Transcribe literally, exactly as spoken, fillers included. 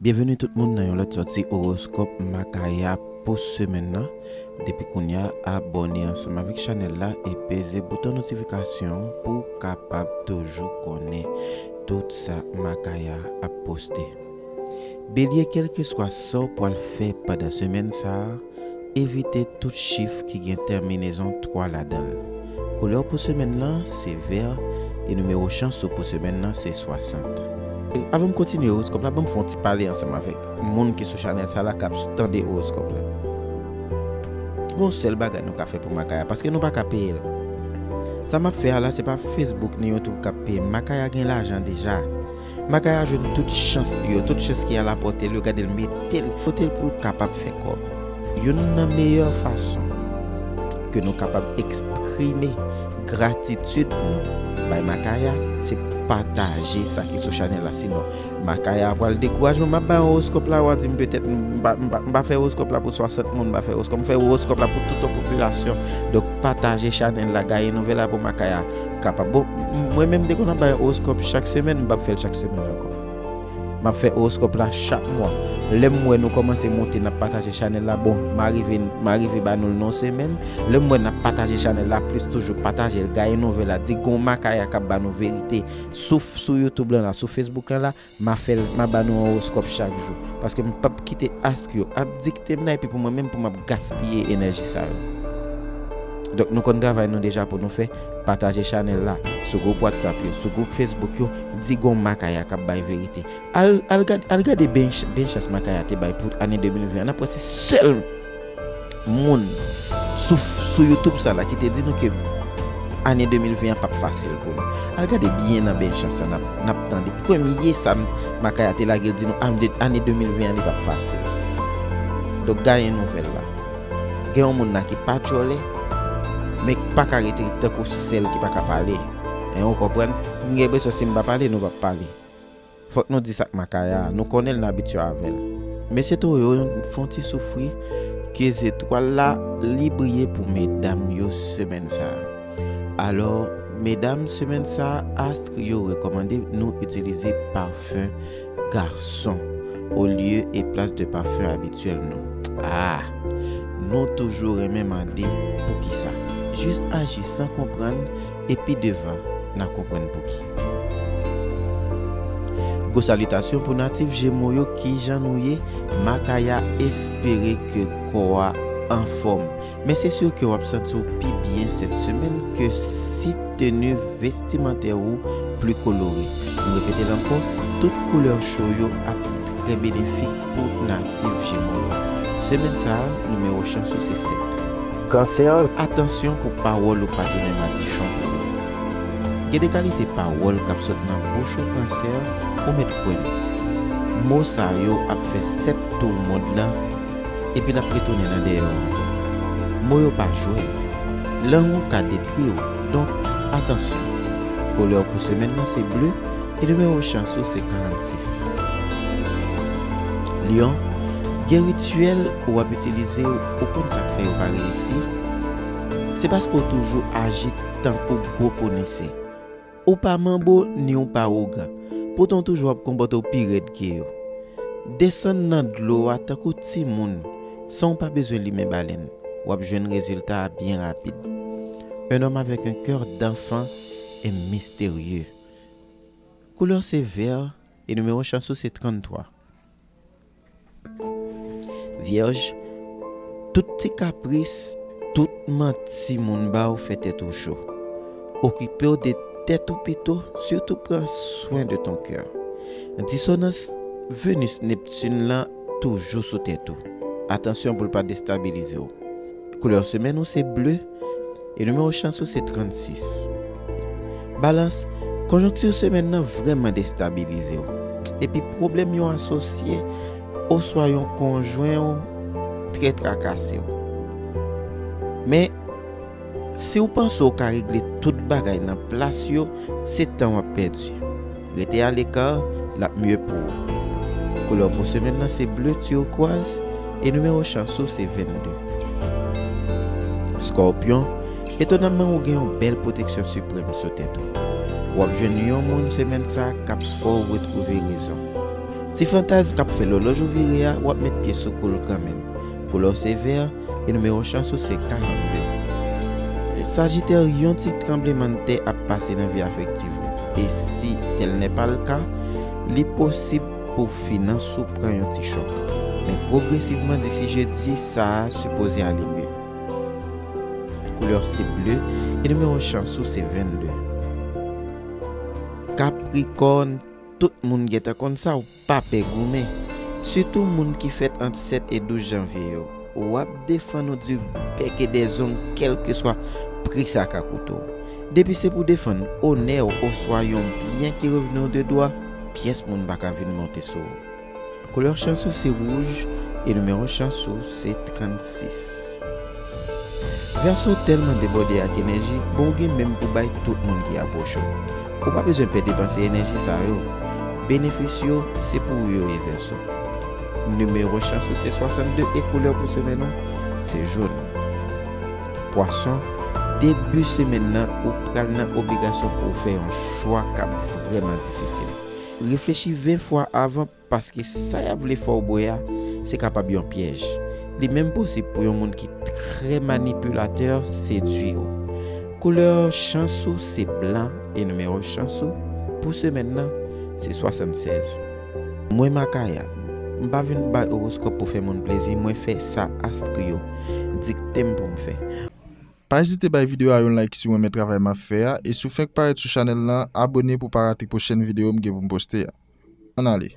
Byenveni tout moun nan yon lòt sòti owoskòp Makaya pou semèn nan. Depi kounye a, abòne ansanm avèk chanèl la e peze bouton notifikasyon pou w kapab toujou konnen tout sa Makaya ap poste. Belye, kèlkeswa sa w pral fè pandan semèn sa a, evite tout chif ki gen tèminezon twa ladan l. Koulè w pou semèn nan se vè e nimewo chans ou pou semèn nan se swasant. Avan m kontinye owoskòp la, ban m fè yon ti pale ansanm avèk moun ki sou chanèl sa la k ap tande owoskòp la. Gon sèl bagay nou ka fè pou Makaya, paske nou pa ka peye l. Sa m ap fè a la, se pa Facebook ni YouTube k ap peye m. Makaya gen lajan deja. Makaya jwenn tout chans li yo, tout chans ki a la pòte l yo, gade l mete l kote l pou l kapab fè kòb. Youn nan meyè fason ke nou kapab eksprime gratitid nou bay Makaya, se pataje sa ki sou chanèl la. Sinon, Makaya pral dekouraje. M ap bay yon owoskòp la, w a di m petèt m pa, m pa, m pa fè owoskòp la pou swasant moun, m pa fè owoskòp, m fè owoskòp la pou tout yon popilasyon. Donk, pataje chanèl la, gaye nouvèl la pou Makaya kapab. Bon, m-, mwen menm, m te konn ap bay owoskòp chak semèn, m p ap fè l chak semèn ankò. M ap fè owoskòp la chak mwa. Lè m wè nou kòmanse monte, n ap pataje chanèl la, bon, m a rive, m a rive ba nou l nan yon semèn. Lè m wè n ap pataje chanèl la, plis toujou, pataje l, gaye nouvèl la, di gon Makaya k ap ba nou verite sou, sou YouTube lan la, sou Facebook lan la, m a fè l, m a ba nou yon owoskòp chak jou. Paske m p ap kite ask yo ap dikte m nan, epi pou mwen menm, pou m ap gaspiye enèji sa yo. Donk, nou konn travay nou deja pou nou fè. Pataje chanèl la sou gwoup WhatsApp yo, sou gwoup Facebook yo, di gon Makaya k ap bay verite. Al, al gad-, al gade byen ch-, byen chans Makaya te bay pou ane de mil ven an. N ap wè se sèl moun sou, sou YouTube sa la ki te di nou ke ane de mil ven an p ap fasil pou nou. Al gade byen nan byen chans la, n ap, n ap tande. Premye sa m-, Makaya te lage l di nou, ane, ane de mil ven an li p ap fasil. Donk, gaye nouvèl la. Gen yon moun la ki pa djòlè, men ki pa ka rete tankou sèl ki pa ka pale. En, ou konprann? M gen enpresyon si m pa pale, nou p ap pale. Fòk nou di sa k Makaya a, nou konnen l, n abitye avè l. Mesye Towo yo fè yon ti soufri ke zetwal la, li briye pou medam yo semèn sa a. Alò, medam, semèn sa a, ast yo rekòmande nou itilize pafen gason olye e plas de pafen abityèl nou. Ah, nou toujou renmen mande poukisa. Jis aji san konprann, epi devan, n a konprann pouki. Gwo salitasyon pou natif Jemo yo, kijan nou ye? Makaya espere ke kò a anfòm. Men se si ke w ap santi w pi byen sèt semèn ke si teni vestimantè ou pli kolore. M repete l ankò, tout koulè cho yo ap trè benefik pou natif Jemo yo. Semèn sa a, nimewo chans ou se sèt. Kansè. Atansyon pou pawòl ou pa tounen madichon pou ou. Gen de kalite pawòl k ap sot nan bouch ou, Kansè, ou mèt kwè m. Mo sa yo ap fè sèt tou mond lan, epi l ap retounen nan dèyè w ankò. Mo yo pa jwèt. Lang ou ka detwi w, donk, atansyon. Koulè w pou semèn nan se ble, e nimewo chans ou se karannsis. Lyon, gen rityèl ou ap itilize, ou konn sa k fè yo pa reyisi? Se paske w toujou aji tankou gwo konesè. Ou pa manbo, ni w pa ougan. Poutan w toujou ap konpòte w pi rèd ke yo. Desann nan dlo a tankou timoun, san w pa bezwen limen balèn. W ap jwenn rezilta a byen rapid. Un homme avec un cœur d'enfant est mystérieux. Koulè w se vè e nimewo chans ou se tranntwa. Vyèj, tout ti kapris, tout manti moun ba w fè tèt ou cho. Okipe w de tèt ou pito, sitou pran swen de ton kè. Disonans Venus Neptune lan toujou sou tèt ou. Atansyon pou l pa destabilize w. Koulè semèn ou se ble, e nimewo chans ou se trannsis. Balans, konjonkti semèn nan vrèman destabilize w. Epi pwoblèm yon asosye oswa yon konjwen w trè trakase w. Men, si w panse w ka regle tout bagay nan plas yo, se tan w ap pèdi. Rete aleka, l ap mye pou ou. Koulè pou semèn nan se ble tiwokwaz e nimewo chans ou se vennde. Skòpyon, etonamman ou gen yon bèl pwoteksyon siprèm sou tèt ou. W ap jwenn yon moun semèn sa a k ap fè w retwouve rezon. Ti fantaz k ap fè lòlòj ou vire a, w ap met pye sou kou l kanmenm. Koulè w se vè e nimewo chans ou se karannde. Sajitè, yon ti tranblemanntè ap pase nan vi afektif ou. E si tèl nè pa l ka, li posib pou finans ou pran yon ti chòk. Men pwogresivman disi jedi, sa a sipoze ale mye. Koulè w se ble e nimewo chans ou se vennde. Kaprikòn, tout moun gentan konn sa, w pa pè goumen. Sitou moun ki fèt ant sèt e douz janvye yo. W ap defann ou di bèk e dèzong kèlkeswa pri sa ka koute w. Depi se pou defann onè w oswa yon byen ki revni w de dwa, pyès moun pa ka vin monte sou ou. Koulè chans ou se wouj e nimewo chans ou se trannsis. Vèso tèlman debòde ak enèji, bon, ou gen menm pou bay tout moun ki apwoche w. Ou pa bezwen pè depanse enèji sa yo. Benefis yo se pou ou yo ye, Vèso. Nimewo chans ou se swasannde e koulè pou semèn ou se jòn. Pwason, debi semèn nan ou pral nan obligasyon pou w fè yon chwa k ap vrèman difisil. Reflechi ven fwa avan, paske sa y ap vle fè w bwè a, se kapab yon pyèj. Li menm posib pou yon moun ki trè manipilatè sedui w. Koulè chans ou se blan e nimewo chans ou pou semèn nan se swasannsèz. Mwen Makaya, m pa vin bay owoskòp pou fè moun plezi, mwen fè sa astro yo dikte m pou m fè. Pa ezite bay videyo a yon like si w renmen travay m ap fè a, e si w fenk parèt sou chanèl lan, abone pou w pa rate pwochèn videyo m gen pou m poste a. Ann ale.